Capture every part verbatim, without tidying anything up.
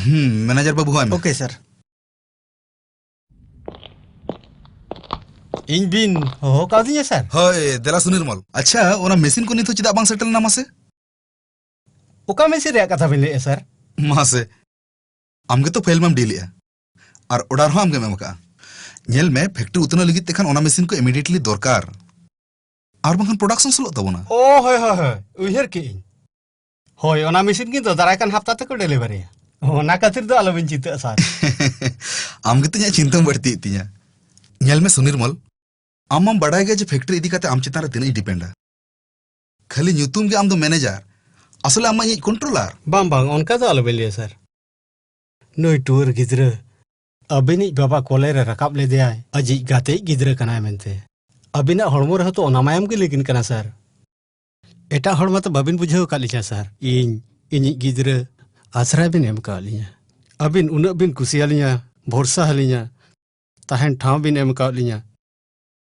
ᱦᱩᱸ, ᱢᱮᱱᱮᱡᱟᱨ ᱵᱟᱹᱵᱩ, ᱦᱚᱦᱚᱭ ᱢᱮ᱾ ᱳᱠᱮ, ᱥᱟᱨ᱾ ᱤᱧ ᱵᱤᱱ ᱦᱚᱦᱚ ᱠᱟᱣᱫᱤᱧᱟ, ᱥᱟᱨ? ᱦᱳᱭ, ᱫᱮᱞᱟ ᱥᱩᱱᱤᱨᱢᱚᱞ᱾ ᱟᱪᱪᱷᱟ, ᱚᱱᱟ ᱢᱮᱥᱤᱱ ᱠᱚ ᱱᱤᱛ ᱦᱚᱸ ᱪᱮᱫᱟᱜ ᱵᱟᱝ ᱥᱮᱴᱮᱨ ᱞᱮᱱᱟ ᱢᱟᱥᱮ? ᱚᱠᱟ ᱢᱮᱥᱤᱱ ᱨᱮᱭᱟᱜ ᱠᱟᱛᱷᱟ ᱵᱤᱱ ᱞᱟᱹᱭᱮᱫᱼᱟ, ᱥᱟᱨ? ᱢᱟᱥᱮ, ᱟᱢ ᱜᱮᱛᱚ ᱯᱷᱟᱭᱤᱞ ᱢᱟᱢ ᱰᱤᱞ ᱮᱜᱼᱟ, ᱟᱨ ᱚᱰᱟᱨ ᱦᱚᱸ ᱟᱢ ᱜᱮᱢ ᱮᱢ ᱟᱠᱟᱜᱼᱟ᱾ ᱧᱮᱞ ᱢᱮ, ᱯᱷᱮᱠᱴᱨᱤ ᱩᱛᱱᱟᱹᱣ ᱞᱟᱹᱜᱤᱫ ᱛᱮᱠᱷᱟᱱ ᱚᱱᱟ ᱢᱮᱥᱤᱱ ᱠᱚ ᱤᱢᱤᱰᱤᱭᱮᱴᱞᱤ ᱫᱚᱨᱠᱟᱨ, ᱟᱨ ᱵᱟᱝᱠᱷᱟᱱ ᱯᱨᱚᱰᱟᱠᱥᱚᱱ ᱥᱞᱳᱜ ᱛᱟᱵᱚᱱᱟ᱾ ᱳ, ᱦᱳᱭ, ᱦᱳᱭ, ᱦᱳᱭ, ᱩᱭᱦᱟᱹᱨ ᱠᱮᱜᱼᱟᱹᱧ᱾ ᱦᱳᱭ, ᱚᱱᱟ ᱢᱮᱥᱤᱱ ᱠᱤᱱᱛᱩ ᱫᱟᱨᱟᱭ ᱠᱟᱱ ᱦᱟᱯᱛᱟ ᱛᱮᱠᱚ ᱰᱮᱞᱤᱵᱷᱟᱨᱤᱭᱟ᱾ ᱚᱱᱟ ᱠᱷᱟᱹᱛᱤᱨ ᱫᱚ ᱟᱞᱚᱵᱤᱱ ᱪᱤᱱᱛᱟᱹᱜᱼᱟ, ᱥᱟᱨ᱾ ᱟᱢ ᱜᱮᱛᱚ ᱤᱧᱟᱹᱜ ᱪᱤᱱᱛᱟᱹᱢ ᱵᱟᱹᱲᱛᱤᱭᱮᱫ ᱛᱤᱧᱟ᱾ ᱧᱮᱞ ᱢᱮ ᱥᱩᱱᱤᱨᱢᱚᱞ, ᱟᱢ ᱢᱟᱢ ᱵᱟᱰᱟᱭ ᱜᱮᱭᱟ ᱡᱮ ᱯᱷᱮᱠᱴᱨᱤ ᱤᱫᱤ ᱠᱟᱛᱮ ᱟᱢ ᱪᱮᱛᱟᱱ ᱨᱮ ᱛᱤᱱᱟᱹᱜ ᱤᱧ ᱰᱤᱯᱮᱱᱰᱟ᱾ ᱠᱷᱟᱹᱞᱤ ᱧᱩᱛᱩᱢ ᱜᱮ ᱟᱢ ᱫᱚ ᱢᱮᱱᱮᱡᱟᱨ, ᱟᱥᱚᱞᱮ ᱟᱢ ᱢᱟ ᱤᱧᱤᱡ ᱠᱚᱱᱴᱨᱳᱞᱟᱨ᱾ ᱵᱟᱝ, ᱵᱟᱝ, ᱚᱱᱠᱟ ᱫᱚ ᱟᱞᱚᱵᱤᱱ ᱞᱟᱹᱭᱟ, ᱥᱟᱨ᱾ ᱱᱩᱭ ᱴᱩᱣᱟᱹᱨ ᱜᱤᱫᱽᱨᱟᱹ ᱟᱹᱵᱤᱱᱤᱡ ᱵᱟᱵᱟ ᱠᱚᱞᱮ ᱨᱮ ᱨᱟᱠᱟᱵ ᱞᱮᱫᱮᱭᱟᱭ, ᱟᱡᱤᱡ ᱜᱟᱛᱮᱭᱤᱡ ᱜᱤᱫᱽᱨᱟᱹ ᱠᱟᱱᱟᱭ ᱢᱮᱱᱛᱮ᱾ ᱟᱹᱵᱤᱱᱟᱜ ᱦᱚᱲᱢᱚ ᱨᱮᱦᱚᱸ ᱛᱚ ᱚᱱᱟ ᱢᱟᱭᱟᱢ ᱜᱮ ᱞᱤᱸᱜᱤᱱ ᱠᱟᱱᱟ, ᱥᱟᱨ᱾ ᱮᱴᱟᱜ ᱦᱚᱲ ᱢᱟᱛᱚ ᱵᱟᱹᱵᱤᱱ ᱵᱩᱡᱷᱟᱹᱣ ᱟᱠᱟᱫ ᱞᱤᱧᱟ, ᱥᱟᱨ᱾ ᱤᱧ, ᱤᱧᱤᱡ ᱜᱤᱫᱽᱨᱟᱹ ᱟᱥᱨᱟᱭ ᱵᱤᱱ ᱮᱢ ᱟᱠᱟᱫ ᱞᱤᱧᱟ᱾ ᱟᱹᱵᱤᱱ ᱩᱱᱟᱹᱜ ᱵᱤᱱ ᱠᱩᱥᱤᱭᱟᱞᱤᱧᱟ, ᱵᱷᱚᱨᱥᱟ ᱟᱹᱞᱤᱧᱟ, ᱛᱟᱦᱮᱱ ᱴᱷᱟᱶ ᱵᱤᱱ ᱮᱢ ᱟᱠᱟᱫ ᱞᱤᱧᱟ᱾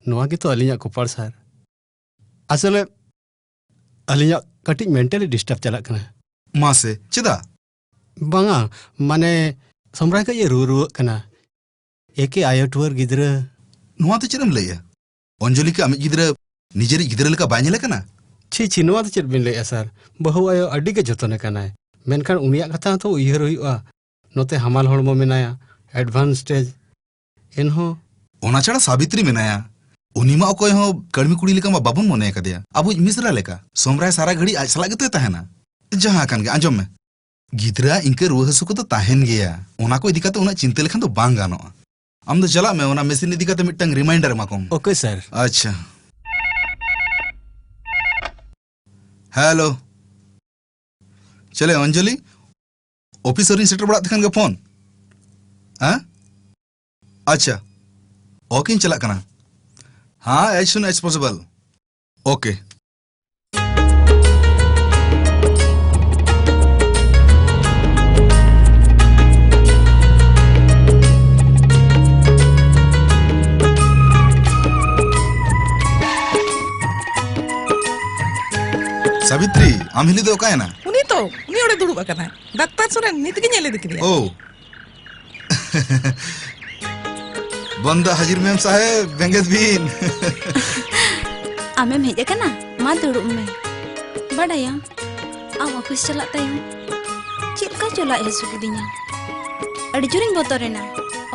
ᱱᱚᱣᱟ ᱜᱮᱛᱚ ᱟᱹᱞᱤᱧᱟᱜ ᱠᱚᱯᱟᱲ, ᱥᱟᱨ᱾ ᱟᱥᱚᱞᱮ ᱟᱹᱞᱤᱧᱟᱜ ᱠᱟᱹᱴᱤᱡ ᱢᱮᱱᱴᱟᱞᱤ ᱰᱤᱥᱴᱟᱨᱵ ᱪᱟᱞᱟᱜ ᱠᱟᱱᱟ᱾ ᱢᱟᱥᱮ, ᱪᱮᱫᱟᱜ? ᱵᱟᱝᱟ, ᱢᱟᱱᱮ, ᱥᱚᱢᱨᱟᱭ ᱠᱟᱹᱡ ᱮ ᱨᱩᱣᱟᱹ ᱨᱩᱣᱟᱹᱜ ᱠᱟᱱᱟ᱾ ᱮᱠᱮ ᱟᱭᱳ ᱴᱩᱣᱟᱹᱨ ᱜᱤᱫᱽᱨᱟᱹ᱾ ᱱᱚᱣᱟ ᱫᱚ ᱪᱮᱫ ᱮᱢ ᱞᱟᱹᱭᱮᱜᱼᱟ? ᱚᱧᱡᱚᱞᱤ ᱠᱤ ᱟᱢᱤᱡ ᱜᱤᱫᱽᱨᱟᱹ ᱱᱤᱡᱮᱨᱤᱡ ᱜᱤᱫᱽᱨᱟᱹ ᱞᱮᱠᱟ ᱵᱟᱭ ᱧᱮᱞᱮ ᱠᱟᱱᱟ? ᱪᱷᱤ, ᱪᱷᱤ, ᱱᱚᱣᱟ ᱫᱚ ᱪᱮᱫ ᱵᱤᱱ ᱞᱟᱹᱭᱮᱜᱼᱟ, ᱥᱟᱨ? ᱵᱟᱹᱦᱩ ᱟᱭᱳ ᱟᱹᱰᱤ ᱜᱮ ᱡᱚᱛᱚᱱᱮ ᱠᱟᱱᱟᱭ, ᱢᱮᱱᱠᱷᱟᱱ ᱩᱱᱤᱭᱟᱜ ᱠᱟᱛᱷᱟ ᱦᱚᱸᱛᱚ ᱩᱭᱦᱟᱹᱨ ᱦᱩᱭᱩᱜᱼᱟ᱾ ᱱᱚᱛᱮ ᱦᱟᱢᱟᱞ ᱦᱚᱲᱢᱚ ᱢᱮᱱᱟᱭᱟ, ᱮᱰᱵᱷᱟᱱᱥ ᱥᱴᱮᱡᱽ᱾ ᱮᱱᱦᱚᱸ ᱚᱱᱟ ᱪᱷᱟᱲᱟ ᱥᱟᱵᱤᱛᱨᱤ ᱢᱮᱱᱟᱭᱟ᱾ ᱩᱱᱤ ᱢᱟ ᱚᱠᱚᱭ ᱦᱚᱸ ᱠᱟᱹᱲᱢᱤ ᱠᱩᱲᱤ ᱞᱮᱠᱟ ᱢᱟ ᱵᱟᱵᱚᱱ ᱢᱚᱱᱮ ᱟᱠᱟᱫᱮᱭᱟ, ᱟᱵᱚᱭᱤᱡ ᱢᱤᱥᱨᱟ ᱞᱮᱠᱟ᱾ ᱥᱚᱢᱨᱟᱭ ᱥᱟᱨᱟ ᱜᱷᱟᱹᱲᱤᱡ ᱟᱡ ᱥᱟᱞᱟᱜ ᱜᱮᱛᱚᱭ ᱛᱟᱦᱮᱱᱟ᱾ ᱡᱟᱦᱟᱸ ᱠᱟᱱ ᱜᱮ, ᱟᱸᱡᱚᱢ ᱢᱮ, ᱜᱤᱫᱽᱨᱟᱹ ᱤᱱᱠᱟᱹ ᱨᱩᱣᱟᱹ ᱦᱟᱹᱥᱩ ᱠᱚᱫᱚ ᱛᱟᱦᱮᱱ ᱜᱮᱭᱟ, ᱚᱱᱟ ᱠᱚ ᱤᱫᱤ ᱠᱟᱛᱮ ᱩᱱᱟᱹᱜ ᱪᱤᱱᱛᱟᱹ ᱞᱮᱠᱷᱟᱱ ᱫᱚ ᱵᱟᱝ ᱜᱟᱱᱚᱜᱼᱟ᱾ ᱟᱢ ᱫᱚ ᱪᱟᱞᱟᱜ ᱢᱮ, ᱚᱱᱟ ᱢᱮᱥᱤᱱ ᱤᱫᱤ ᱠᱟᱛᱮ ᱢᱤᱫᱴᱟᱝ ᱨᱤᱢᱟᱭᱤᱱᱰᱟᱨ ᱮᱢᱟ ᱠᱚᱢ᱾ ᱳᱠᱮ, ᱥᱟᱨ᱾ ᱟᱪᱪᱷᱟ᱾ ᱦᱮᱞᱳ᱾ ᱪᱮᱞᱮ ᱚᱧᱡᱚᱞᱤ? ᱚᱯᱷᱤᱥ ᱟᱹᱣᱨᱤᱧ ᱥᱮᱴᱮᱨ ᱵᱟᱲᱟᱜ ᱛᱮ ᱠᱷᱟᱱ ᱜᱮ ᱯᱷᱳᱱ? ᱦᱮᱸ? ᱟᱪᱪᱷᱟ᱾ ᱳᱠᱮᱧ ᱪᱟᱞᱟᱜ ᱠᱟᱱᱟ᱾ ᱦᱮᱸ, as soon as possible. Okay. Sabitri, ᱟᱢ ᱦᱤᱞᱤ ᱫᱚ ᱚᱠᱟᱭᱮᱱᱟ? ᱩᱱᱤ ᱚ, ᱩᱱᱤ ᱚᱸᱰᱮ ᱫᱩᱲᱩᱵ ᱟᱠᱟᱱᱟᱭ᱾ ᱰᱟᱠᱛᱟᱨ ᱥᱚᱨᱮᱱ ᱱᱤᱛ ᱜᱮ ᱧᱮᱞ ᱤᱫᱤ ᱠᱮᱫᱮᱭᱟ᱾ ᱳ᱾ ᱵᱚᱱᱫᱟ ᱦᱟᱡᱤᱨ ᱢᱮᱢ ᱥᱟᱦᱮᱵ, ᱵᱮᱸᱜᱮᱫ ᱵᱤᱱ᱾ ᱟᱢᱮᱢ ᱦᱮᱡ ᱟᱠᱟᱱᱟ? ᱢᱟ ᱫᱩᱲᱩᱵ ᱢᱮ᱾ ᱵᱟᱰᱟᱭᱟᱢ, ᱟᱢ ᱚᱯᱷᱤᱥ ᱪᱟᱞᱟᱜ ᱛᱟᱭᱚᱢ ᱪᱮᱫ ᱞᱮᱠᱟ ᱪᱚ ᱞᱟᱡ ᱦᱟᱹᱥᱩ ᱠᱤᱫᱤᱧᱟ᱾ ᱟᱹᱰᱤ ᱡᱳᱨᱤᱧ ᱵᱚᱛᱚᱨᱮᱱᱟ᱾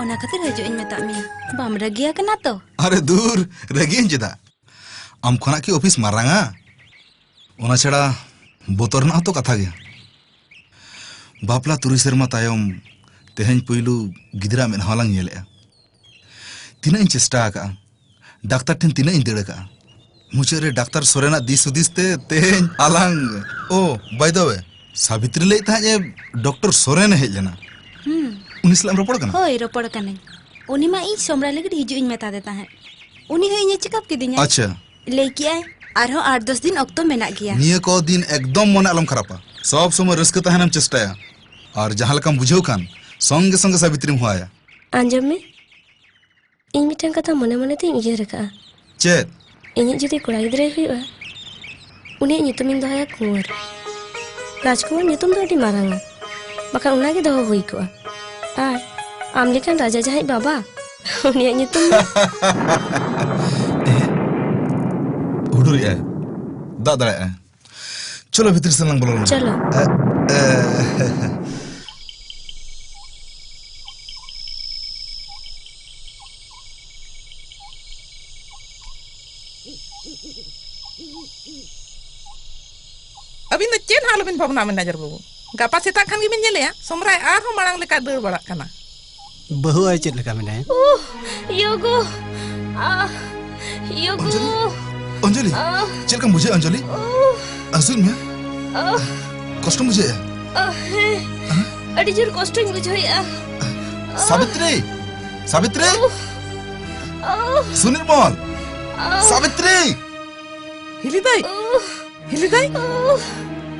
ᱚᱱᱟ ᱠᱷᱟᱹᱛᱤᱨ ᱦᱤᱡᱩᱜ ᱤᱧ ᱢᱮᱛᱟᱫ ᱢᱮᱭᱟ᱾ ᱵᱟᱢ ᱨᱟᱹᱜᱤ ᱟᱠᱟᱱᱟ ᱛᱚ? ᱟᱨᱮ ᱫᱩᱨ, ᱨᱟᱹᱜᱤᱭᱟᱹᱧ ᱪᱮᱫᱟᱜ? ᱟᱢ ᱠᱷᱚᱱᱟᱜ ᱠᱤ ᱚᱯᱷᱤᱥ ᱢᱟᱨᱟᱝᱟ? ᱚᱱᱟ ᱪᱷᱟᱲᱟ ᱵᱚᱛᱚᱨ ᱨᱮᱱᱟᱜ ᱦᱚᱸᱛᱚ ᱠᱟᱛᱷᱟ ᱜᱮᱭᱟ᱾ ᱵᱟᱯᱞᱟ ᱛᱩᱨᱩᱭ ᱥᱮᱨᱢᱟ ᱛᱟᱭᱚᱢ ᱛᱮᱦᱮᱧ ᱯᱩᱭᱞᱩ ᱜᱤᱫᱽᱨᱟᱹ ᱢᱮᱫᱦᱟ ᱞᱟᱝ ᱧᱮᱞᱮᱜᱼᱟ᱾ ᱛᱤᱱᱟᱹᱜ ᱤᱧ ᱪᱮᱥᱴᱟ ᱟᱠᱟᱜᱼᱟ, ᱰᱟᱠᱛᱟᱨ ᱴᱷᱮᱱ ᱛᱤᱱᱟᱹᱜ ᱤᱧ ᱫᱟᱹᱲ ᱟᱠᱟᱜᱼᱟ, ᱢᱩᱪᱟᱹᱫ ᱨᱮ ᱰᱟᱠᱛᱟᱨ ᱥᱚᱨᱮᱱᱟᱜ ᱫᱤᱥ ᱦᱩᱫᱤᱥ ᱛᱮ ᱛᱮᱦᱮᱧ ᱟᱞᱟᱝ᱾ ᱳ, by the way, ᱥᱟᱵᱤᱛᱨᱤ ᱞᱟᱹᱭᱮᱫ ᱛᱟᱦᱮᱸᱫ ᱡᱮ ᱰᱚᱠᱴᱚᱨ ᱥᱚᱨᱮᱱ ᱮ ᱦᱮᱡ ᱞᱮᱱᱟ᱾ ᱦᱩᱸ᱾ ᱩᱱᱤ ᱥᱟᱞᱟᱜ ᱮᱢ ᱨᱚᱯᱚᱲ ᱠᱟᱱᱟ? ᱦᱳᱭ, ᱨᱚᱯᱚᱲ ᱠᱟᱹᱱᱟᱹᱧ᱾ ᱩᱱᱤ ᱢᱟ ᱤᱧ ᱥᱚᱢᱨᱟ ᱞᱟᱹᱜᱤᱫ ᱦᱤᱡᱩᱜ ᱤᱧ ᱢᱮᱛᱟᱫᱮ ᱛᱟᱦᱮᱸᱫ᱾ ᱩᱱᱤ ᱦᱚᱸ ᱤᱧᱮ ᱪᱮᱠᱟᱯ ᱠᱤᱫᱤᱧᱟ᱾ ᱟᱪᱪᱷᱟ᱾ ᱞᱟᱹᱭ ᱠᱮᱜᱼᱟᱭ, ᱟᱨᱦᱚᱸ ᱟᱴ ᱫᱚᱥ ᱫᱤᱱ ᱚᱠᱛᱚ ᱢᱮᱱᱟᱜ ᱜᱮᱭᱟ᱾ ᱱᱤᱭᱟᱹ ᱠᱚ ᱫᱤᱱ ᱮᱠᱫᱚᱢ ᱢᱚᱱᱮ ᱟᱞᱚᱢ ᱠᱷᱟᱨᱟᱯᱟ᱾ ᱥᱚᱵ ᱥᱚᱢᱚᱭ ᱨᱟᱹᱥᱠᱟᱹ ᱛᱟᱦᱮᱱᱮᱢ ᱪᱮᱥᱴᱟᱭᱟ᱾ ᱟᱨ ᱡᱟᱦᱟᱸ ᱞᱮᱠᱟᱢ ᱵᱩᱡᱷᱟᱹᱣ ᱠᱷᱟᱱ, ᱥᱚᱝᱜᱮ ᱥᱚᱝᱜᱮ ᱥᱟᱵᱤᱛᱨᱤᱢ ᱦᱚᱦᱚᱣᱟᱭᱟ᱾ ᱟᱸᱡᱚᱢ ᱢᱮ, ᱤᱧ ᱢᱤᱫᱴᱟᱝ ᱠᱟᱛᱷᱟ ᱢᱚᱱᱮ ᱢᱚᱱᱮ ᱛᱤᱧ ᱩᱭᱦᱟᱹᱨ ᱟᱠᱟᱫᱼᱟ᱾ ᱪᱮᱫ? ᱤᱧᱤᱡ ᱡᱩᱫᱤ ᱠᱚᱲᱟ ᱜᱤᱫᱽᱨᱟᱹᱭ ᱦᱩᱭᱩᱜᱼᱟ, ᱩᱱᱤᱭᱟᱜ ᱧᱩᱛᱩᱢᱤᱧ ᱫᱚᱦᱚᱭᱟ ᱠᱩᱸᱣᱟᱨ᱾ ᱨᱟᱡᱽᱠᱩᱢᱟᱨ ᱧᱩᱛᱩᱢ ᱫᱚ ᱟᱹᱰᱤ ᱢᱟᱨᱟᱝᱟ, ᱵᱟᱠᱷᱟᱱ ᱚᱱᱟᱜᱮ ᱫᱚᱦᱚ ᱦᱩᱭ ᱠᱚᱜᱼᱟ᱾ ᱟᱨ ᱟᱢ ᱞᱮᱠᱟᱱ ᱨᱟᱡᱟ ᱡᱟᱦᱟᱸᱭ ᱵᱟᱵᱟ, ᱩᱱᱤᱭᱟᱜ ᱧᱩᱛᱩᱢ ᱫᱚ ᱦᱩᱰᱩᱨᱮᱜᱼᱟᱭ, ᱫᱟᱜ ᱫᱟᱲᱮᱭᱟᱜᱼᱟᱭ᱾ ᱪᱚᱞᱚ, ᱵᱷᱤᱛᱤᱨ ᱥᱮᱱ ᱞᱟᱝ ᱵᱚᱞᱚ ᱞᱮᱱ ᱜᱮ᱾ ᱪᱚᱞᱚ᱾ ᱮ, ᱮ, ᱟᱹᱵᱤᱱ ᱫᱚ ᱪᱮᱫ ᱦᱚᱸ ᱟᱞᱚᱵᱤᱱ ᱵᱷᱟᱵᱽᱱᱟᱜᱼᱟ ᱢᱮᱱᱮᱡᱟᱨ ᱵᱟᱹᱵᱩ᱾ ᱜᱟᱯᱟ ᱥᱮᱛᱟᱜ ᱠᱷᱟᱱ ᱜᱮᱵᱤᱱ ᱧᱮᱞᱮᱭᱟ, ᱥᱚᱢᱨᱟᱭ ᱟᱨᱦᱚᱸ ᱢᱟᱲᱟᱝ ᱞᱮᱠᱟᱭ ᱫᱟᱹᱲ ᱵᱟᱲᱟᱜ ᱠᱟᱱᱟ᱾ ᱵᱟᱹᱦᱩ ᱟᱭ ᱪᱮᱫ ᱞᱮᱠᱟ ᱢᱮᱱᱟᱭᱟ? ᱩᱦ, ᱭᱳᱜᱳ᱾ ᱟᱦ, ᱭᱳᱜᱳ᱾ ᱚᱧᱡᱚᱞᱤ? ᱚᱧᱡᱚᱞᱤ, ᱟᱦ᱾ ᱪᱮᱫ ᱞᱮᱠᱟᱢ ᱵᱩᱡᱷᱟᱹᱣᱮᱫᱼᱟ ᱚᱧᱡᱚᱞᱤ? ᱩᱦ᱾ ᱦᱟᱹᱥᱩᱭᱮᱫ ᱢᱮᱭᱟ? ᱟᱦ᱾ ᱠᱚᱥᱴᱚᱢ ᱵᱩᱡᱷᱟᱹᱣᱮᱫᱼᱟ? ᱟᱦ, ᱦᱮᱸ᱾ ᱟᱦ᱾ ᱟᱹᱰᱤ ᱡᱳᱨ ᱠᱚᱥᱴᱚᱧ ᱵᱩᱡᱷᱟᱹᱣᱮᱫᱼᱟ᱾ ᱥᱟᱵᱤᱛᱨᱤ! ᱥᱟᱵᱤᱛᱨᱤ! ᱩᱦ᱾ ᱟᱦ᱾ ᱥᱩᱱᱤᱨᱢᱚᱞ! ᱟᱦ᱾ ᱥᱟᱵᱤᱛᱨᱤ! ᱦᱤᱞᱤ ᱫᱟᱹᱭ! ᱩᱦ᱾ ᱦᱤᱞᱤ ᱫᱟᱹᱭ, ᱩᱦ᱾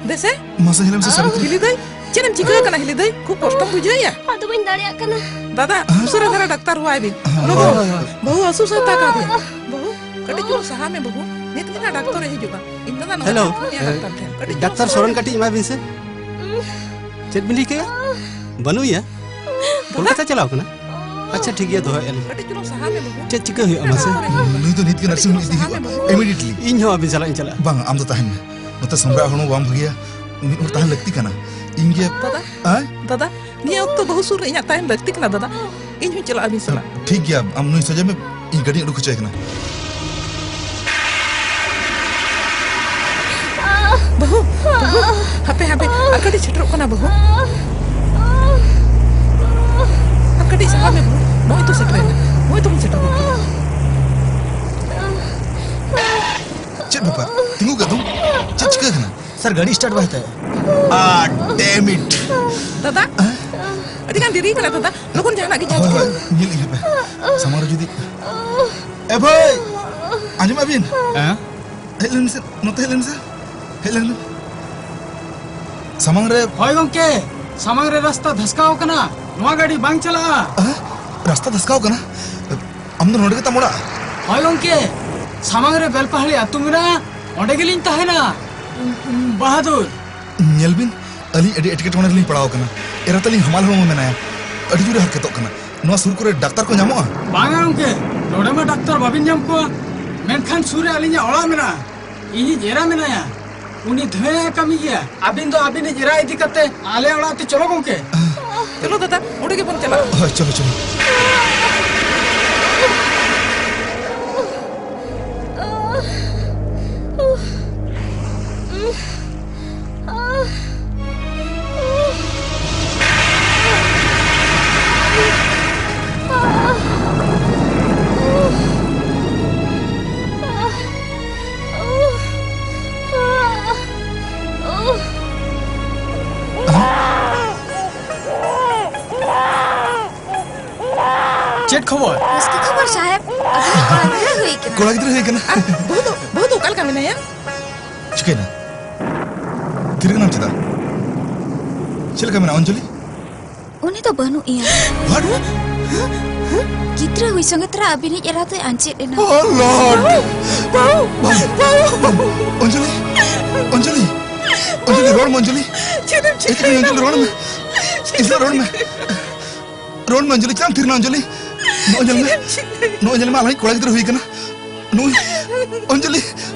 ᱫᱮᱥᱮ᱾ ᱢᱟᱥᱮ ᱧᱮᱞ ᱢᱮᱥᱮ, ᱥᱟᱵᱤᱛᱨᱤ᱾ ᱦᱤᱞᱤ ᱫᱟᱹᱭ, ᱪᱮᱫ ᱮᱢ ᱪᱤᱠᱟᱹ ᱟᱠᱟᱱᱟ ᱦᱤᱞᱤ ᱫᱟᱹᱭ? ᱠᱷᱩᱵ ᱠᱚᱥᱴᱚᱢ ᱵᱩᱡᱷᱟᱹᱣᱮᱫᱼᱟ? ᱟᱫᱚ ᱵᱟᱹᱧ ᱫᱟᱲᱮᱭᱟᱜ ᱠᱟᱱᱟ᱾ ᱫᱟᱫᱟ, ᱩᱥᱟᱹᱨᱟ ᱫᱷᱟᱨᱟ ᱰᱟᱠᱛᱟᱨ ᱦᱚᱦᱚᱣᱟᱭ ᱵᱤᱱ᱾ ᱦᱮᱸ᱾ ᱞᱚᱜᱚᱱ᱾ ᱦᱳᱭ, ᱦᱳᱭ, ᱦᱳᱭ᱾ ᱵᱟᱹᱦᱩ ᱟᱹᱥᱩ ᱥᱟᱹᱛ ᱟᱠᱟᱫᱮᱭᱟ᱾ ᱵᱟᱹᱦᱩ, ᱠᱟᱹᱴᱤᱡ ᱪᱩᱞᱩᱝ ᱥᱟᱦᱟ ᱢᱮ ᱵᱟᱹᱦᱩ᱾ ᱱᱤᱛ ᱜᱮ ᱱᱟᱜ ᱰᱟᱠᱛᱚᱨ ᱮ ᱦᱤᱡᱩᱜᱼᱟ᱾ ᱤᱧ ᱫᱚ ᱱᱟᱜ ᱱᱚᱰᱮ ᱦᱮᱞᱳ᱾ ᱢᱮᱱᱟᱜ ᱞᱤᱧᱟ ᱰᱟᱠᱛᱚᱨ ᱴᱷᱮᱱ᱾ ᱠᱟᱹᱴᱤᱡ ᱰᱟᱠᱛᱟᱨ ᱪᱩᱞᱩᱝ ᱥᱚᱨᱮᱱ, ᱥᱟᱦᱟ ᱠᱟᱹᱴᱤᱡ ᱮᱢᱟᱭ ᱵᱤᱱ ᱥᱮ᱾ ᱪᱮᱫ ᱵᱤᱱ ᱞᱟᱹᱭ ᱠᱮᱫᱟ? ᱵᱟᱹᱱᱩᱭᱟ? ᱠᱳᱞᱠᱟᱛᱟ ᱪᱟᱞᱟᱣ ᱠᱟᱱᱟ? ᱟᱪᱪᱷᱟ, ᱴᱷᱤᱠ ᱜᱮᱭᱟ, ᱫᱚᱦᱚᱭᱮᱫᱼᱟ ᱞᱤᱧ᱾ ᱠᱟᱹᱴᱤᱡ ᱪᱩᱞᱩᱝ ᱥᱟᱦᱟ ᱢᱮ ᱵᱟᱹᱵᱩ᱾ ᱪᱮᱫ ᱪᱤᱠᱟᱹ ᱦᱩᱭᱩᱜᱼᱟ ᱢᱟᱥᱮ? ᱱᱩᱭ ᱫᱚ ᱱᱤᱛ ᱜᱮ ᱱᱟᱨᱥᱤᱝ ᱦᱳᱢ ᱤᱫᱤ ᱦᱩᱭᱩᱜᱼᱟ, ᱤᱢᱤᱰᱤᱭᱮᱴᱞᱤ᱾ ᱤᱧ ᱦᱚᱸ ᱟᱹᱵᱤᱱ ᱥᱟᱞᱟᱜ ᱤᱧ ᱪᱟᱞᱟᱜᱼᱟ᱾ ᱵᱟᱝ, ᱟᱢ ᱫᱚ ᱛᱟᱦᱮᱱ ᱢᱮ᱾ ᱱᱚᱛᱮ ᱥᱚᱢᱨᱟ ᱦᱚᱲᱢᱚ ᱵᱟᱝ ᱵᱷᱟᱹᱜᱤᱭᱟ, ᱢᱤᱫ ᱦᱚᱲ ᱛᱟᱦᱮᱱ ᱞᱟᱹᱠᱛᱤ ᱠᱟᱱᱟ᱾ ᱤᱧ ᱜᱮ ᱫᱟᱫᱟ, ᱦᱮᱸ? ᱫᱟᱫᱟ, ᱱᱤᱭᱟᱹ ᱚᱠᱛᱚ ᱵᱟᱹᱦᱩ ᱥᱩᱨ ᱨᱮ ᱤᱧᱟᱜ ᱛᱟᱦᱮᱱ ᱞᱟᱹᱠᱛᱤ ᱠᱟᱱᱟ ᱫᱟᱫᱟ᱾ ᱤᱧ ᱦᱚᱸᱧ ᱪᱟᱞᱟᱜᱼᱟ ᱟᱹᱵᱤᱱ ᱥᱟᱞᱟᱜ᱾ ᱴᱷᱤᱠ ᱜᱮᱭᱟ, ᱟᱢ ᱱᱩᱭ ᱥᱚᱡᱷᱮ ᱢᱮ, ᱤᱧ ᱜᱟᱹᱰᱤᱧ ᱩᱰᱩᱠ ᱦᱚᱪᱚᱭ ᱠᱟᱱᱟ᱾ ᱵᱟᱹᱦᱩ, ᱵᱟᱹᱦᱩ, ᱦᱟᱯᱮ, ᱦᱟᱯᱮ, ᱟᱨ ᱠᱟᱹᱴᱤᱡ ᱥᱮᱴᱮᱨᱚᱜ ᱠᱟᱱᱟ ᱵᱟᱹᱦᱩ᱾ ᱟᱨ ᱠᱟᱹᱴᱤᱡ ᱥᱟᱦᱟ ᱢᱮ ᱵᱟᱹᱦᱩ᱾ ᱱᱚᱜᱼᱚᱭ ᱛᱚ ᱥᱮᱴᱮᱨᱮᱱᱟ, ᱱᱚᱜᱼᱚᱭ ᱛᱚᱵᱚᱱ ᱥᱮᱴᱮᱨ ᱜᱚᱫ ᱠᱮᱫᱟ᱾ ᱪᱮᱫ ᱵᱮᱯᱟᱨ? ᱛᱤᱸᱜᱩ ᱠᱟᱫᱚᱢ? ᱪᱮᱫ ᱪᱤᱠᱟᱹ ᱠᱟᱱᱟ? ᱥᱟᱨ, ᱜᱟᱹᱰᱤ ᱥᱴᱟᱨᱴ ᱵᱟᱭ ᱦᱟᱛᱟᱣᱮᱫᱼᱟ᱾ Ah, damn it! ᱫᱟᱫᱟ, ᱟᱹᱰᱤ ᱜᱟᱱ ᱫᱮᱨᱤ ᱠᱟᱱᱟ ᱫᱟᱫᱟ᱾ ᱞᱚᱜᱚᱱ ᱡᱟᱦᱟᱱᱟᱜ ᱜᱮ ᱧᱮᱞ ᱦᱳᱭ, ᱦᱳᱭ, ᱧᱮᱞ ᱤᱧ ᱦᱟᱯᱮ᱾ ᱥᱟᱢᱟᱝ ᱨᱮ ᱡᱩᱫᱤ, ᱮ ᱵᱷᱟᱹᱭ, ᱟᱸᱡᱚᱢᱮᱫ ᱵᱤᱱ? ᱦᱮᱸ? ᱦᱮᱡ ᱞᱮᱱ ᱢᱮᱥᱮ, ᱱᱚᱛᱮ ᱦᱮᱡ ᱞᱮᱱ ᱢᱮᱥᱮ᱾ ᱦᱮᱡ ᱞᱮᱱ ᱢᱮ᱾ ᱥᱟᱢᱟᱝ ᱨᱮ᱾ ᱦᱳᱭ ᱜᱚᱝᱠᱮ, ᱥᱟᱢᱟᱝ ᱨᱮ ᱨᱟᱥᱛᱟ ᱫᱷᱟᱥᱠᱟᱣ ᱠᱟᱱᱟ, ᱱᱚᱣᱟ ᱜᱟᱹᱰᱤ ᱵᱟᱝ ᱪᱟᱞᱟᱜᱼᱟ᱾ ᱦᱮᱸ? ᱨᱟᱥᱛᱟ ᱫᱷᱟᱥᱠᱟᱣ ᱠᱟᱱᱟ? ᱟᱢ ᱫᱚ ᱱᱚᱰᱮ ᱜᱮ ᱛᱟᱢ ᱚᱲᱟᱜ? ᱦᱳᱭ ᱜᱚᱝᱠᱮ, ᱥᱟᱢᱟᱝ ᱨᱮ ᱵᱮᱞᱯᱟᱦᱟᱲᱤ ᱟᱹᱛᱩ ᱢᱮᱱᱟᱜᱼᱟ, ᱚᱸᱰᱮ ᱜᱮᱞᱤᱧ ᱛᱟᱦᱮᱱᱟ᱾ ᱵᱟᱦᱟᱫᱩᱨ᱾ ᱧᱮᱞ ᱵᱤᱱ, ᱟᱹᱞᱤᱧ ᱟᱹᱰᱤ ᱮᱴᱠᱮᱴᱚᱬᱮ ᱨᱮᱞᱤᱧ ᱯᱟᱲᱟᱣ ᱟᱠᱟᱱᱟ᱾ ᱮᱨᱟ ᱛᱟᱹᱞᱤᱧ ᱦᱟᱢᱟᱞ ᱦᱚᱲᱢᱚ ᱢᱮᱱᱟᱭᱟ, ᱟᱹᱰᱤ ᱡᱳᱨᱮ ᱦᱟᱨᱠᱮᱛᱚᱜ ᱠᱟᱱᱟ᱾ ᱱᱚᱣᱟ ᱥᱩᱨ ᱠᱚᱨᱮ ᱰᱟᱠᱛᱟᱨ ᱠᱚ ᱧᱟᱢᱚᱜᱼᱟ? ᱵᱟᱝᱟ ᱜᱚᱝᱠᱮ, ᱱᱚᱰᱮ ᱢᱟ ᱰᱟᱠᱛᱟᱨ ᱵᱟᱵᱤᱱ ᱧᱟᱢ ᱠᱚᱣᱟ, ᱢᱮᱱᱠᱷᱟᱱ ᱥᱩᱨ ᱨᱮ ᱟᱹᱞᱤᱧᱟᱜ ᱚᱲᱟᱜ ᱢᱮᱱᱟᱜᱼᱟ᱾ ᱤᱧᱤᱡ ᱮᱨᱟ ᱢᱮᱱᱟᱭᱟ, ᱩᱱᱤ ᱫᱷᱟᱹᱭ ᱠᱟᱹᱢᱤ ᱜᱮᱭᱟ᱾ ᱟᱹᱵᱤᱱ ᱫᱚ ᱟᱹᱵᱤᱱᱤᱡ ᱮᱨᱟ ᱤᱫᱤ ᱠᱟᱛᱮ ᱟᱞᱮ ᱚᱲᱟᱜ ᱛᱮ ᱪᱚᱞᱚ ᱜᱚᱝᱠᱮ᱾ ᱪᱚᱞᱚ ᱫᱟᱫᱟ, ᱚᱸᱰᱮ ᱜᱮᱵᱚᱱ ᱪᱟᱞᱟᱜᱼᱟ᱾ ᱦᱳᱭ, ᱪᱚᱞᱚ, ᱪᱚᱞᱚ᱾ ᱪᱮᱫ ᱠᱷᱚᱵᱚᱨ? ᱨᱟᱹᱥᱠᱟᱹ ᱠᱷᱚᱵᱚᱨ ᱥᱟᱦᱮᱵ, ᱟᱵᱤᱱᱤᱡ ᱠᱚᱲᱟ ᱜᱤᱫᱽᱨᱟᱹ ᱦᱩᱭ ᱠᱟᱱᱟ᱾ ᱠᱚᱲᱟ ᱜᱤᱫᱽᱨᱟᱹ ᱦᱩᱭ ᱠᱟᱱᱟ᱾ ᱟᱨ ᱵᱟᱹᱦᱩ ᱫᱚ, ᱵᱟᱹᱦᱩ ᱫᱚ ᱚᱠᱟ ᱞᱮᱠᱟ ᱢᱮᱱᱟᱭᱟ? ᱪᱤᱠᱟᱹᱭᱮᱱᱟ? ᱛᱷᱤᱨ ᱠᱟᱱᱟᱢ ᱪᱮᱫᱟᱜ? ᱪᱮᱫ ᱞᱮᱠᱟ ᱢᱮᱱᱟᱜᱼᱟ ᱚᱧᱡᱚᱞᱤ? ᱩᱱᱤ ᱫᱚ ᱵᱟᱹᱱᱩᱜ ᱮᱭᱟ᱾ What? ᱜᱤᱫᱽᱨᱟᱹ ᱦᱩᱭ ᱥᱚᱸᱜᱮ ᱛᱚᱨᱟ ᱟᱹᱵᱤᱱᱤᱡ ᱮᱨᱟ ᱫᱚᱭ ᱟᱸᱡᱮᱫ ᱮᱱᱟ᱾ Oh, Lord! ᱵᱟᱹᱵᱩ, ᱵᱟᱹᱵᱩ, ᱵᱟᱹᱵᱩ! ᱚᱧᱡᱚᱞᱤ! ᱚᱧᱡᱚᱞᱤ! ᱚᱧᱡᱚᱞᱤ, ᱨᱚᱲ ᱢᱮ, ᱚᱧᱡᱚᱞᱤ! ᱪᱮᱫ ᱮᱢ ᱮ, ᱪᱤᱠᱟᱹᱭᱮᱱᱟ? ᱚᱧᱡᱚᱞᱤ, ᱨᱚᱲ ᱢᱮ! ᱚᱧᱡᱚᱞᱤ, ᱨᱚᱲ ᱢᱮ! ᱨᱚᱲ ᱢᱮ, ᱚᱧᱡᱚᱞᱤ, ᱪᱮᱫᱟᱜ ᱮᱢ ᱛᱷᱤᱨ ᱮᱱᱟ, ᱚᱧᱡᱚᱞᱤ? ᱱᱚᱜᱼᱚᱭ ᱧᱮᱞ ᱢᱮ, ᱪᱮᱫ ᱮᱢ ᱪᱤᱠᱟᱹᱭᱮᱱᱟ? ᱱᱚᱜᱼᱚᱭ ᱧᱮᱞ ᱢᱮ, ᱟᱞᱟᱝᱤᱡ ᱠᱚᱲᱟ ᱜᱤᱫᱽᱨᱟᱹ ᱦᱩᱭ ᱠᱟᱱᱟ᱾ ᱱᱩᱭ, ᱚᱧᱡᱚᱞᱤ,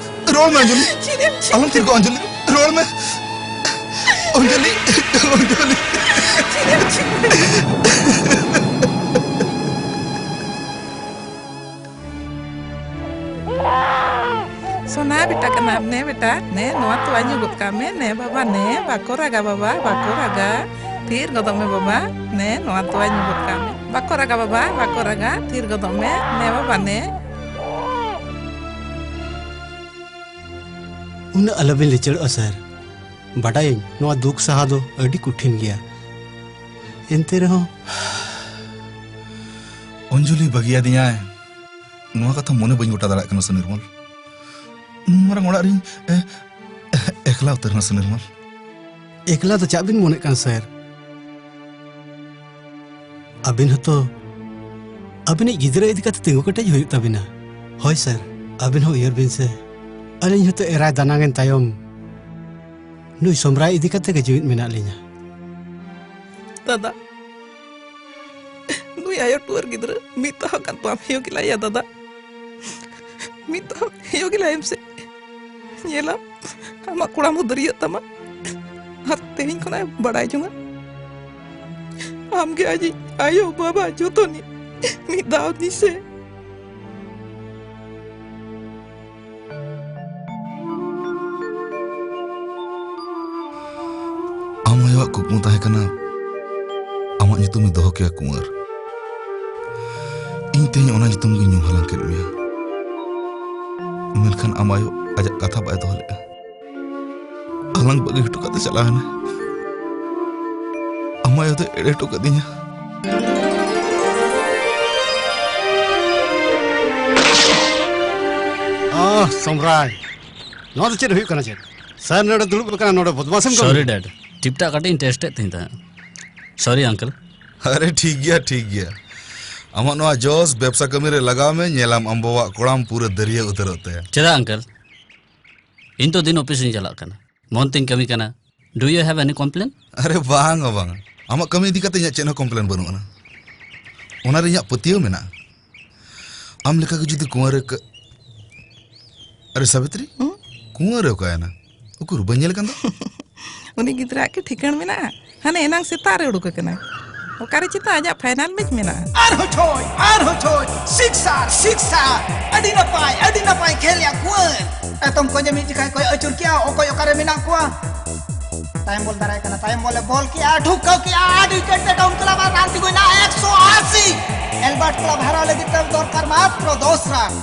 ᱨᱚᱲ ᱢᱮ, ᱚᱧᱡᱚᱞᱤ᱾ ᱪᱮᱫ ᱮᱢ ᱪᱤᱠᱟᱹᱭᱮᱱᱟ? ᱟᱞᱚᱢ ᱛᱷᱤᱨ ᱠᱚᱜᱼᱟ, ᱚᱧᱡᱚᱞᱤ, ᱨᱚᱲ ᱢᱮ᱾ ᱚᱧᱡᱚᱞᱤ, ᱚᱧᱡᱚᱞᱤ᱾ ᱪᱮᱫ ᱮᱢ ᱪᱤᱠᱟᱹᱭᱮᱱᱟ? ᱥᱳᱱᱟ ᱵᱮᱴᱟ ᱠᱟᱱᱟᱢ, ᱱᱮ ᱵᱮᱴᱟ, ᱱᱮ, ᱱᱚᱣᱟ ᱛᱚᱣᱟ ᱧᱩ ᱜᱚᱫ ᱠᱟᱜ ᱢᱮ, ᱱᱮ ᱵᱟᱵᱟ, ᱱᱮ, ᱵᱟᱠᱚ ᱨᱟᱜᱟ ᱵᱟᱵᱟ, ᱵᱟᱠᱚ ᱨᱟᱜᱟ᱾ ᱛᱷᱤᱨ ᱜᱚᱫᱚᱜ ᱢᱮ ᱵᱟᱵᱟ, ᱱᱮ, ᱱᱚᱣᱟ ᱛᱚᱣᱟ ᱧᱩ ᱜᱚᱫ ᱠᱟᱜ ᱢᱮ᱾ ᱵᱟᱠᱚ ᱨᱟᱜᱟ ᱵᱟᱵᱟ, ᱵᱟᱠᱚ ᱨᱟᱜᱟ, ᱛᱷᱤᱨ ᱜᱚᱫᱚᱜ ᱢᱮ, ᱱᱮ ᱵᱟᱵᱟ, ᱱᱮ᱾ ᱩᱱᱟᱹᱜ ᱟᱞᱚᱵᱤᱱ ᱞᱤᱪᱟᱹᱲᱚᱜᱼᱟ ᱥᱟᱨ᱾ ᱵᱟᱰᱟᱭᱟᱹᱧ, ᱱᱚᱣᱟ ᱫᱩᱠ ᱥᱟᱦᱟᱣ ᱫᱚ ᱟᱹᱰᱤ ᱠᱚᱴᱷᱤᱱ ᱜᱮᱭᱟ᱾ ᱮᱱᱛᱮ ᱨᱮᱦᱚᱸ ᱚᱧᱡᱚᱞᱤ ᱵᱟᱹᱜᱤᱭᱟᱫᱤᱧᱟᱭ, ᱱᱚᱣᱟ ᱠᱟᱛᱷᱟ ᱢᱚᱱᱮ ᱵᱟᱹᱧ ᱜᱚᱴᱟ ᱫᱟᱲᱮᱭᱟᱜ ᱠᱟᱱᱟ ᱥᱩᱱᱤᱨᱢᱚᱞ᱾ ᱱᱩᱱ ᱢᱟᱨᱟᱝ ᱚᱲᱟᱜ ᱨᱤᱧ, ᱮ, ᱮᱠᱞᱟ ᱩᱛᱟᱹᱨ ᱮᱱᱟ ᱥᱩᱱᱤᱨᱢᱚᱞ᱾ ᱮᱠᱞᱟ ᱫᱚ ᱪᱟᱜ ᱵᱤᱱ ᱢᱚᱱᱮᱜ ᱠᱟᱱ ᱥᱟᱨ? ᱟᱹᱵᱤᱱ ᱦᱚᱸᱛᱚ ᱟᱹᱵᱤᱱᱤᱡ ᱜᱤᱫᱽᱨᱟᱹ ᱤᱫᱤ ᱠᱟᱛᱮ ᱛᱤᱸᱜᱩ ᱠᱮᱴᱮᱡ ᱦᱩᱭᱩᱜ ᱛᱟᱹᱵᱤᱱᱟ᱾ ᱦᱳᱭ ᱥᱟᱨ, ᱟᱹᱵᱤᱱ ᱦᱚᱸ ᱩᱭᱦᱟᱹᱨ ᱵᱤᱱ ᱥᱮ, ᱟᱹᱞᱤᱧ ᱦᱚᱸᱛᱚ ᱮᱨᱟᱭ ᱫᱟᱱᱟᱝ ᱮᱱ ᱛᱟᱭᱚᱢ ᱱᱩᱭ ᱥᱚᱢᱨᱟᱭ ᱤᱫᱤ ᱠᱟᱛᱮ ᱜᱮ ᱡᱤᱣᱤᱫ ᱢᱮᱱᱟᱜ ᱞᱤᱧᱟ᱾ ᱫᱟᱫᱟ, ᱱᱩᱭ ᱟᱭᱳ ᱴᱩᱣᱟᱹᱨ ᱜᱤᱫᱽᱨᱟᱹ ᱢᱤᱫ ᱫᱷᱟᱣ ᱜᱟᱱ ᱵᱟᱢ ᱦᱮᱭᱳ ᱜᱮᱞᱟᱭᱟ ᱫᱟᱫᱟ? ᱢᱤᱫ ᱫᱷᱟᱣ ᱦᱮᱭᱳ ᱜᱮᱞᱟᱭᱮᱢ ᱥᱮ, ᱧᱮᱞᱟᱢ ᱟᱢᱟᱜ ᱠᱚᱲᱟᱢ ᱦᱚᱸ ᱫᱟᱹᱨᱭᱟᱹᱜ ᱛᱟᱢᱟ᱾ ᱟᱨ ᱛᱮᱦᱮᱧ ᱠᱷᱚᱱᱟᱜ ᱮ ᱵᱟᱲᱟᱭ ᱡᱚᱝᱟ᱾ ᱟᱢᱜᱮ ᱟᱡᱤᱡ ᱟᱭᱳ ᱵᱟᱵᱟ ᱡᱚᱛᱚᱱᱤᱡ᱾ ᱢᱤᱫ ᱫᱷᱟᱣ ᱫᱤᱥᱟᱹ᱾ ᱟᱢ ᱟᱭᱳᱣᱟᱜ ᱠᱩᱠᱢᱩ ᱛᱟᱦᱮᱸ ᱠᱟᱱᱟ ᱟᱢᱟᱜ ᱧᱩᱛᱩᱢ ᱮ ᱫᱚᱦᱚ ᱠᱮᱭᱟ ᱠᱩᱸᱣᱟᱹᱨ᱾ ᱤᱧ ᱛᱮᱦᱮᱧ ᱚᱱᱟ ᱧᱩᱛᱩᱢ ᱜᱤᱧ ᱧᱩ ᱦᱟᱞᱟᱝ ᱠᱮᱫ ᱢᱮᱭᱟ, ᱢᱮᱱᱠᱷᱟᱱ ᱟᱢ ᱟᱭᱳ ᱟᱡᱟᱜ ᱠᱟᱛᱷᱟ ᱵᱟᱭ ᱫᱚᱦᱚ ᱞᱮᱫᱼᱟ᱾ ᱟᱞᱟᱝ ᱵᱟᱹᱜᱤ ᱦᱚᱴᱚ ᱠᱟᱛᱮ ᱪᱟᱞᱟᱣ ᱮᱱᱟ᱾ ᱟᱢ ᱟᱭᱳ ᱫᱚ ᱮᱲᱮ ᱦᱚᱴᱚ ᱠᱟᱹᱫᱤᱧᱟ᱾ ᱟᱦ, ᱥᱚᱢᱨᱟᱭ, ᱱᱚᱣᱟ ᱫᱚ ᱪᱮᱫ ᱦᱩᱭᱩᱜ ᱠᱟᱱᱟ ᱪᱮᱫ? ᱥᱟᱨ ᱱᱚᱰᱮ ᱫᱩᱲᱩᱵ ᱟᱠᱟᱱᱟ, ᱱᱚᱰᱮ ᱵᱚᱫᱢᱟᱥᱮᱢ ᱠᱟᱹᱢᱤ? Sorry dad, ᱴᱤᱯᱴᱟᱜ ᱠᱟᱹᱴᱤᱡ ᱤᱧ test ᱮᱫ ᱛᱟᱦᱮᱸ ᱛᱟᱦᱮᱸᱫ᱾ Sorry uncle. ᱟᱨᱮ ᱴᱷᱤᱠ ᱜᱮᱭᱟ, ᱴᱷᱤᱠ ᱜᱮᱭᱟ᱾ ᱟᱢᱟᱜ ᱱᱚᱣᱟ ᱡᱚᱥ ᱵᱮᱵᱽᱥᱟ ᱠᱟᱹᱢᱤ ᱨᱮ ᱞᱟᱜᱟᱣ ᱢᱮ, ᱧᱮᱞᱟᱢ ᱟᱢ ᱵᱟᱵᱟᱣᱟᱜ ᱠᱚᱲᱟᱢ ᱯᱩᱨᱟᱹ ᱫᱟᱹᱨᱭᱟᱹ ᱩᱛᱟᱹᱨᱚᱜ ᱛᱟᱭᱟ᱾ ᱪᱮᱫᱟᱜ uncle? ᱤᱧ ᱛᱚ ᱫᱤᱱ office ᱤᱧ ᱪᱟᱞᱟᱜ ᱠᱟᱱᱟ, ᱢᱚᱱ ᱛᱤᱧ ᱠᱟᱹᱢᱤ ᱠᱟᱱᱟ᱾ Do you have any complaint? ᱟᱨᱮ ᱵᱟᱝ ᱵᱟᱝ, ᱟᱢᱟᱜ ᱠᱟᱹᱢᱤ ᱤᱫᱤ ᱠᱟᱛᱮ ᱤᱧᱟᱹᱜ ᱪᱮᱫ ᱦᱚᱸ complaint ᱵᱟᱹᱱᱩᱜ ᱟᱱᱟ᱾ ᱚᱱᱟ ᱨᱮ ᱤᱧᱟᱹᱜ ᱯᱟᱹᱛᱭᱟᱹᱣ ᱢᱮᱱᱟᱜᱼᱟ᱾ ᱟᱢ ᱞᱮᱠᱟ ᱜᱮ ᱡᱩᱫᱤ ᱠᱩᱸᱣᱟᱨ ᱨᱮ ᱠᱟᱹ-, ᱟᱨᱮ ᱥᱟᱵᱤᱛᱨᱤ, ᱦᱩᱸ? ᱠᱩᱸᱣᱟᱨ ᱨᱮ ᱚᱠᱟᱭᱮᱱᱟ? ᱩᱠᱩᱨ, ᱵᱟᱹᱧ ᱧᱮᱞ ᱠᱟᱱ ᱫᱚ᱾ ᱩᱱᱤ ᱜᱤᱫᱽᱨᱟᱹᱣᱟᱜ ᱠᱤ ᱴᱷᱤᱠᱟᱹᱱ ᱢᱮᱱᱟᱜᱼᱟ? ᱦᱟᱱᱮ ᱮᱱᱟᱝ ᱥᱮᱛᱟᱜ ᱨᱮ ᱩᱰᱩᱠ ᱟᱠᱟᱱᱟᱭ᱾ ᱚᱠᱟᱨᱮ ᱪᱮᱛᱟ ᱟᱡᱟᱜ final match ᱢᱮᱱᱟᱜᱼᱟ? ᱟᱨᱦᱚᱸ ᱪᱷᱚᱭ, ᱟᱨᱦᱚᱸ ᱪᱷᱚᱭ, sixer, sixer᱾ ᱟᱹᱰᱤ ᱱᱟᱯᱟᱭ, ᱟᱹᱰᱤ ᱱᱟᱯᱟᱭ ᱠᱷᱮᱞ ᱭᱟ ᱠᱩᱸᱣᱟᱨ᱾ ᱮᱛᱚᱢ ᱠᱚᱧᱮ ᱢᱤᱫ ᱡᱚᱠᱷᱟᱭ ᱠᱚᱭ ᱟᱹᱪᱩᱨ ᱠᱮᱜᱼᱟ, ᱚᱠᱚᱭ ᱚᱠᱟᱨᱮ ᱢᱮᱱᱟᱜ ᱠᱚᱣᱟ᱾ ᱛᱟᱭᱚᱢ ᱵᱚᱞ ᱫᱟᱨᱟᱭ ᱠᱟᱱᱟ, ᱛᱟᱭᱚᱢ ᱵᱚᱞᱮ ᱵᱚᱞ ᱠᱮᱜᱼᱟ, ᱴᱷᱩᱠᱟᱹᱣ ᱠᱮᱜᱼᱟ, ᱟᱹᱰᱤ ᱪᱮᱴ ᱪᱮᱴ ᱩᱱᱠᱩ ᱞᱟᱵᱟ run ᱛᱤᱸᱜᱩᱭᱮᱱᱟ, ᱮᱠᱥᱚ ᱟᱥᱤ᱾ ᱮᱞᱵᱟᱨᱴ ᱠᱞᱟᱵᱽ ᱦᱟᱨᱟᱣ ᱞᱟᱹᱜᱤᱫ ᱛᱮ ᱫᱚᱨᱠᱟᱨ ᱢᱟᱛᱨᱚ ᱫᱚᱥ run᱾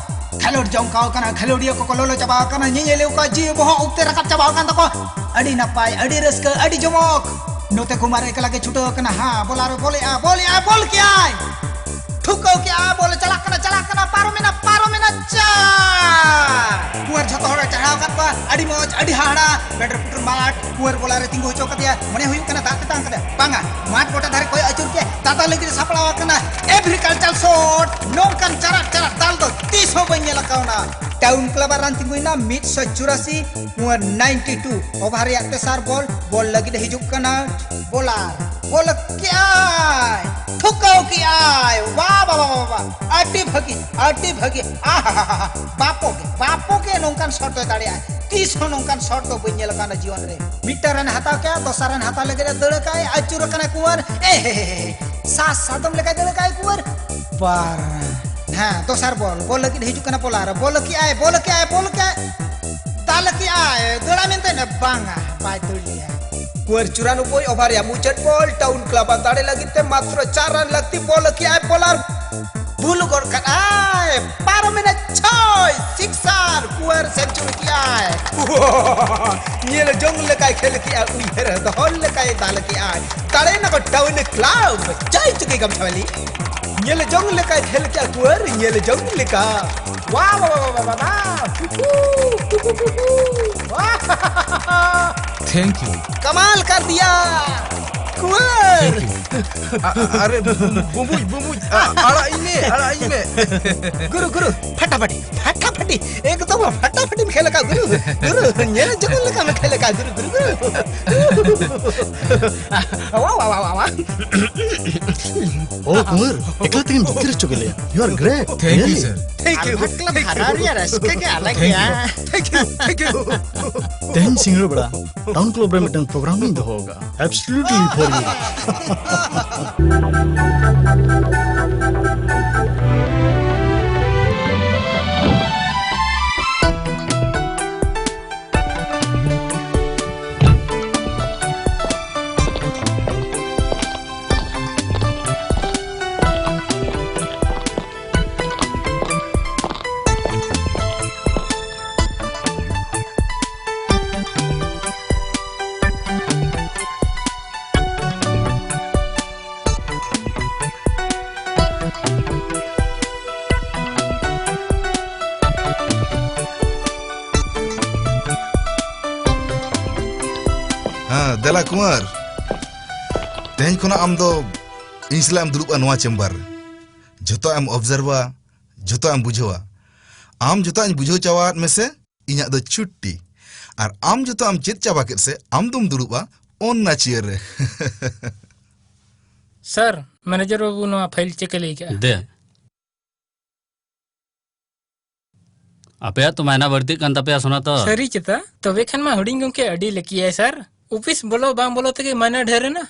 ᱠᱷᱮᱞᱳᱰ ᱡᱚᱢᱠᱟᱣ ᱠᱟᱱᱟ, ᱠᱷᱮᱞᱳᱰᱤᱭᱟᱹ ᱠᱚᱠᱚ ᱞᱚᱞᱚ ᱪᱟᱵᱟ ᱟᱠᱟᱱᱟ, ᱧᱮᱧᱮᱞᱤᱭᱟᱹ ᱠᱚᱣᱟᱜ ᱡᱤᱣᱤ ᱵᱚᱦᱚᱜ ᱩᱵ ᱛᱮ ᱨᱟᱠᱟᱵ ᱪᱟᱵᱟ ᱟᱠᱟᱱ ᱛᱟᱠᱚᱣᱟ᱾ ᱟᱹᱰᱤ ᱱᱟᱯᱟᱭ, ᱟᱹᱰᱤ ᱨᱟᱹᱥᱠᱟᱹ, ᱟᱹᱰᱤ ᱡᱚᱢᱚᱠ᱾ ᱱᱚᱛᱮ ᱠᱩᱢᱟᱨ ᱮᱠᱞᱟ ᱜᱮ ᱪᱷᱩᱴᱟᱹᱣ ᱟᱠᱟᱱᱟ, ᱦᱟ, ᱵᱚᱞᱟᱨ ᱵᱚᱞᱮᱜᱼᱟ, ᱵᱚᱞᱮᱜᱼᱟ, ᱵᱚᱞ ᱠᱮᱜᱼᱟᱭ᱾ ᱴᱷᱩᱠᱟᱹᱣ ᱠᱮᱜᱼᱟ, ᱵᱚᱞ ᱪᱟᱞᱟᱜ ᱠᱟᱱᱟ, ᱪᱟᱞᱟᱜ ᱠᱟᱱᱟ, ᱯᱟᱨᱚᱢᱮᱱᱟ, ᱯᱟᱨᱚᱢᱮᱱᱟ, ᱪᱟᱨ! ᱠᱩᱣᱟᱨ ᱡᱷᱚᱛᱚ ᱦᱚᱲᱮ ᱪᱟᱲᱦᱟᱣ ᱟᱠᱟᱫ ᱠᱚᱣᱟ, ᱟᱹᱰᱤ ᱢᱚᱡᱽ, ᱟᱹᱰᱤ ᱦᱟᱦᱟᱲᱟ, ᱵᱮᱴᱟᱨ ᱯᱩᱴᱩᱨ ᱢᱟᱴ, ᱠᱩᱣᱟᱨ ᱵᱚᱞᱟᱨ ᱮ ᱛᱤᱸᱜᱩ ᱦᱚᱪᱚ ᱠᱟᱫᱮᱭᱟ, ᱢᱚᱱᱮ ᱦᱩᱭᱩᱜ ᱠᱟᱱᱟ ᱫᱟᱜ ᱛᱮᱛᱟᱝ ᱠᱟᱫᱮᱭᱟ, ᱵᱟᱝᱟ, ᱢᱟᱴ ᱜᱚᱴᱟ ᱫᱷᱟᱨᱮ ᱠᱚᱭᱚᱜ ᱟᱹᱪᱩᱨ ᱠᱮᱫ, ᱫᱟᱫᱟ ᱞᱟᱹᱜᱤᱫ ᱮ ᱥᱟᱯᱲᱟᱣ ᱟᱠᱟᱱᱟ, agriculture shot, ᱱᱚᱝᱠᱟᱱ ᱪᱟᱨᱟᱜ ᱪᱟᱨᱟᱜ ᱫᱟᱞ ᱫᱚ ᱛᱤᱥ ᱦᱚᱸ ᱵᱟᱹᱧ ᱧᱮᱞ ᱟᱠᱟᱣᱱᱟ᱾ ᱴᱟᱣᱩᱱ ᱠᱞᱟᱵᱽ ᱟᱜ run ᱛᱤᱸᱜᱩᱭᱮᱱᱟ ᱢᱤᱫ ᱥᱚ ᱪᱩᱨᱟᱥᱤ, ᱠᱩᱣᱟᱨ ninety two, over ᱨᱮᱭᱟᱜ ᱛᱮᱥᱟᱨ ᱵᱚᱞ, ᱵᱚᱞ ᱞᱟᱹᱜᱤᱫ ᱮ ᱦᱤᱡᱩᱜ ᱠᱟᱱᱟ, ᱵᱚᱞᱟᱨ, ᱵᱚᱞ ᱠᱮᱜᱼᱟᱭ, ᱴᱷᱩᱠᱟᱹᱣ ᱠᱮᱜᱼᱟᱭ, ᱣᱟ ᱵᱟᱵᱟ ᱵᱟᱵᱟ, ᱟᱹᱰᱤ ᱵᱷᱟᱹᱜᱤ, ᱟᱹᱰᱤ ᱵᱷᱟᱹᱜᱤ, ᱟᱦᱟᱦᱟᱦᱟ, ᱵᱟᱯᱚ ᱜᱮ, ᱵᱟᱯᱚ ᱜᱮ ᱱᱚᱝᱠᱟᱱ shot ᱫᱚᱭ ᱫᱟᱲᱮᱭᱟᱜᱼᱟ, ᱛᱤᱥ ᱦᱚᱸ ᱱᱚᱝᱠᱟᱱ shot ᱫᱚ ᱵᱟᱹᱧ ᱧᱮᱞ ᱟᱠᱟᱫᱟ ᱡᱤᱭᱚᱱ ᱨᱮ᱾ ᱢᱤᱫᱴᱟᱝ run ᱦᱟᱛᱟᱣ ᱠᱮᱜᱼᱟ, ᱫᱚᱥᱟᱨ run ᱦᱟᱛᱟᱣ ᱞᱟᱹᱜᱤᱫ ᱮ ᱫᱟᱹᱲ ᱟᱠᱟᱫ ᱟᱭ, ᱟᱹᱪᱩᱨ ᱟᱠᱟᱱᱟᱭ ᱠᱩᱣᱟᱨ, ᱮ ᱦᱮ ᱦᱮ ᱦᱮ, ᱥᱟᱥ ᱥᱟᱫᱚᱢ ᱞᱮᱠᱟᱭ ᱫᱟᱹᱲ ᱟᱠᱟᱫ ᱟᱭ ᱠᱩᱣᱟᱨ, ᱵᱟᱨ run᱾ ᱦᱮᱸ, ᱫᱚᱥᱟᱨ ᱵᱚᱞ, ᱵᱚᱞ ᱞᱟᱹᱜᱤᱫ ᱦᱤᱡᱩᱜ ᱠᱟᱱᱟ ᱵᱚᱞᱟᱨ, ᱵᱚᱞ ᱠᱮᱜᱼᱟᱭ, ᱵᱚᱞ ᱠᱮᱜᱼᱟᱭ, ᱵᱚᱞ ᱠᱮᱜᱼᱟᱭ, ᱫᱟᱞ ᱠᱮᱜᱼᱟᱭ, ᱫᱟᱹᱲᱟ ᱢᱮᱱᱛᱮ ᱵᱟᱝᱟ, ᱵᱟᱭ ᱫᱟᱹᱲ ᱞᱮᱜᱼᱟ᱾ ᱠᱩᱣᱟᱨ ᱪᱩᱨᱟᱱᱚᱵᱵᱳᱭ, over ᱨᱮᱭᱟᱜ ᱢᱩᱪᱟᱹᱫ ᱵᱚᱞ, ᱴᱟᱣᱩᱱ ᱠᱞᱟᱵᱽ ᱟᱜ ᱫᱟᱲᱮ ᱞᱟᱹᱜᱤᱫ ᱛᱮ ᱢᱟᱛᱨᱚ ᱪᱟᱨ run ᱞᱟᱹᱠᱛᱤ, ᱵᱚᱞ ᱠᱮᱜᱼᱟᱭ ᱵᱚᱞᱟᱨ, ᱵᱷᱩᱞ ᱜᱚᱫ ᱠᱟᱫᱟᱭ, ᱯᱟᱨᱚᱢᱮᱱᱟ ᱪᱷᱚᱭ, sixer, ᱠᱩᱣᱟᱨ century ᱠᱮᱜᱼᱟᱭ᱾ ᱧᱮᱞ ᱡᱚᱝ ᱞᱮᱠᱟᱭ ᱠᱷᱮᱞ ᱠᱮᱜᱼᱟ, ᱩᱭᱦᱟᱹᱨ ᱫᱚᱦᱚ ᱞᱮᱠᱟᱭ ᱫᱟᱞ ᱠᱮᱜᱼᱟᱭ᱾ ᱫᱟᱲᱮᱭᱮᱱᱟ ᱠᱚ ᱴᱟᱣᱩᱱ ᱠᱞᱟᱵᱽ, ᱡᱟᱭ ᱪᱩᱠᱤ ᱜᱟᱢᱪᱷᱟ ᱵᱟᱞᱤ᱾ ᱧᱮᱞ ᱡᱚᱝ ᱞᱮᱠᱟᱭ ᱠᱷᱮᱞ ᱠᱮᱜᱼᱟ ᱠᱩᱣᱟᱨ, ᱧᱮᱞ ᱡᱚᱝ ᱞᱮᱠᱟ᱾ ᱣᱟ, ᱣᱟ, ᱣᱟ᱾ Thank you. ᱠᱟᱢᱟᱞ ᱠᱟᱨ ᱫᱤᱭᱟ᱾ ᱠᱩᱢᱟᱨ! Thank you. ᱟ-, ᱟ-, ᱟᱨᱮ, ᱵᱩ-, ᱵᱩ-, ᱵᱩᱸᱵᱩᱡ, ᱵᱩᱸᱵᱩᱡ, ᱟ-, ᱟᱲᱟᱜ ᱤᱧ ᱢᱮ, ᱟᱲᱟᱜ ᱤᱧ ᱢᱮ᱾ ᱜᱩᱨᱩ, ᱜᱩᱨᱩ, ᱯᱷᱟᱴᱟᱯᱷᱟᱴᱤ, ᱯᱷᱟᱴᱟᱯᱷᱟᱴᱤ, ᱮᱠᱫᱚᱢ ᱯᱷᱟᱴᱟᱯᱷᱟᱴᱤᱢ ᱠᱷᱮᱞ ᱟᱠᱟᱫ, ᱜᱩᱨᱩ, ᱜᱩᱨᱩ, ᱧᱮᱞ ᱡᱚᱝ ᱞᱮᱠᱟᱢ ᱠᱷᱮᱞ ᱟᱠᱟᱫ, ᱜᱩᱨᱩ, ᱜᱩᱨᱩ, ᱜᱩᱨᱩ᱾ ᱣᱟ, ᱣᱟ, ᱣᱟ, ᱣᱟ, ᱣᱟ᱾ ᱳ ᱠᱩᱢᱟᱨ, ᱮᱠᱞᱟ ᱛᱮᱜᱮᱢ ᱡᱤᱛᱠᱟᱹᱨ ᱦᱚᱪᱚ ᱠᱮᱫ ᱞᱮᱭᱟ᱾ You are great. Thank you, really. Sir. Thank you. Alpha club ᱦᱟᱨᱟᱣ ᱨᱮᱭᱟᱜ ᱨᱟᱹᱥᱠᱟᱹ ᱜᱮ ᱟᱞᱟᱜᱽ ᱜᱮᱭᱟ᱾ Thank you, thank you. ᱛᱮᱦᱮᱧ ᱥᱤᱸᱜᱟᱹᱲ ᱵᱮᱲᱟ ᱴᱟᱣᱩᱱ ᱠᱞᱟᱵᱽ ᱨᱮ ᱢᱤᱫᱴᱟᱝ ᱯᱨᱳᱜᱨᱟᱢ ᱤᱧ ᱫᱚᱦᱚ ᱟᱠᱟᱫᱼᱟ᱾ Absolutely for you. ᱦᱮᱸ, ᱫᱮᱞᱟ ᱠᱩᱢᱟᱨ, ᱛᱮᱦᱮᱧ ᱠᱷᱚᱱᱟᱜ ᱟᱢ ᱫᱚ ᱤᱧ ᱥᱟᱞᱟᱜ ᱮᱢ ᱫᱩᱲᱩᱵᱼᱟ ᱱᱚᱣᱟ ᱪᱮᱢᱵᱟᱨ ᱨᱮ᱾ ᱡᱷᱚᱛᱚ ᱮᱢ ᱚᱵᱡᱟᱨᱵᱷᱟ, ᱡᱷᱚᱛᱚ ᱮᱢ ᱵᱩᱡᱷᱟᱹᱣᱟ᱾ ᱟᱢ ᱡᱷᱚᱛᱚ ᱤᱧ ᱵᱩᱡᱷᱟᱹᱣ ᱪᱟᱵᱟᱣᱟᱫ ᱢᱮᱥᱮ, ᱤᱧᱟᱹᱜ ᱫᱚ ᱪᱷᱩᱴᱴᱤ᱾ ᱟᱨ ᱟᱢ ᱡᱷᱚᱛᱚ ᱮᱢ ᱪᱮᱫ ᱪᱟᱵᱟ ᱠᱮᱫ ᱥᱮ, ᱟᱢ ᱫᱚᱢ ᱫᱩᱲᱩᱵᱼᱟ ᱚᱱᱱᱟ ᱪᱮᱭᱟᱨ ᱨᱮ᱾ ᱥᱟᱨ, ᱢᱮᱱᱮᱡᱟᱨ ᱵᱟᱹᱵᱩ ᱱᱚᱣᱟ ᱯᱷᱟᱭᱤᱞ ᱪᱮᱠ ᱮ ᱞᱟᱹᱭ ᱠᱟᱜᱼᱟ᱾ ᱫᱮ᱾ ᱟᱯᱮᱭᱟᱜ ᱛᱚ ᱢᱟᱭᱱᱟ ᱵᱟᱹᱲᱛᱤᱜ ᱠᱟᱱ ᱛᱟᱯᱮᱭᱟ, ᱥᱳᱱᱟ ᱛᱚ᱾ ᱥᱟᱹᱨᱤ ᱪᱮᱛᱟ? ᱛᱚᱵᱮ ᱠᱷᱟᱱ ᱢᱟ ᱦᱩᱰᱤᱧ ᱜᱚᱢᱠᱮ ᱟᱹᱰᱤ ᱞᱟᱹᱠᱤᱭᱟᱭ, ᱥᱟᱨ᱾ ᱚᱯᱷᱤᱥ ᱵᱚᱞᱚ ᱵᱟᱝ ᱵᱚᱞᱚ ᱛᱮᱜᱮ ᱢᱟᱭᱱᱟ ᱰᱷᱮᱨ ᱮᱱᱟ᱾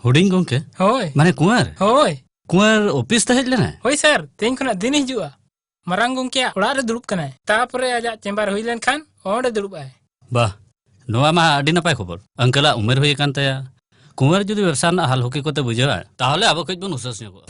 ᱦᱩᱰᱤᱧ ᱜᱚᱢᱠᱮ? ᱦᱳᱭ᱾ ᱢᱟᱱᱮ ᱠᱩᱸᱣᱟᱨ? ᱦᱳᱭ᱾ ᱠᱩᱸᱣᱟᱨ ᱚᱯᱷᱤᱥ ᱛᱮ ᱦᱮᱡ ᱞᱮᱱᱟᱭ? ᱦᱳᱭ, ᱥᱟᱨ᱾ ᱛᱮᱦᱮᱧ ᱠᱷᱚᱱᱟᱜ ᱫᱤᱱ ᱦᱤᱡᱩᱜᱼᱟ᱾ ᱢᱟᱨᱟᱝ ᱜᱚᱢᱠᱮᱭᱟᱜ ᱚᱲᱟᱜ ᱨᱮ ᱫᱩᱲᱩᱵ ᱠᱟᱱᱟᱭ᱾ ᱛᱟᱯᱚᱨᱮ ᱟᱡᱟᱜ ᱪᱮᱢᱵᱟᱨ ᱦᱩᱭ ᱞᱮᱱᱠᱷᱟᱱ ᱚᱸᱰᱮ ᱫᱩᱲᱩᱵ ᱟᱭ᱾ ᱵᱟᱦ, ᱱᱚᱣᱟ ᱢᱟ ᱟᱹᱰᱤ ᱱᱟᱯᱟᱭ ᱠᱷᱚᱵᱚᱨ᱾ ᱟᱝᱠᱟᱞᱟᱜ ᱩᱢᱮᱨ ᱦᱩᱭ ᱟᱠᱟᱱ ᱛᱟᱭᱟ᱾ ᱠᱩᱸᱣᱟᱨ ᱡᱩᱫᱤ ᱵᱮᱵᱽᱥᱟ ᱨᱮᱱᱟᱜ ᱦᱟᱞ ᱦᱩᱠᱤ ᱠᱚᱛᱮ ᱵᱩᱡᱷᱟᱹᱣᱟ, ᱛᱟᱦᱚᱞᱮ ᱟᱵᱚ ᱠᱟᱹᱡ ᱵᱚᱱ ᱩᱥᱟᱹᱥ ᱧᱚᱜᱚᱜᱼᱟ᱾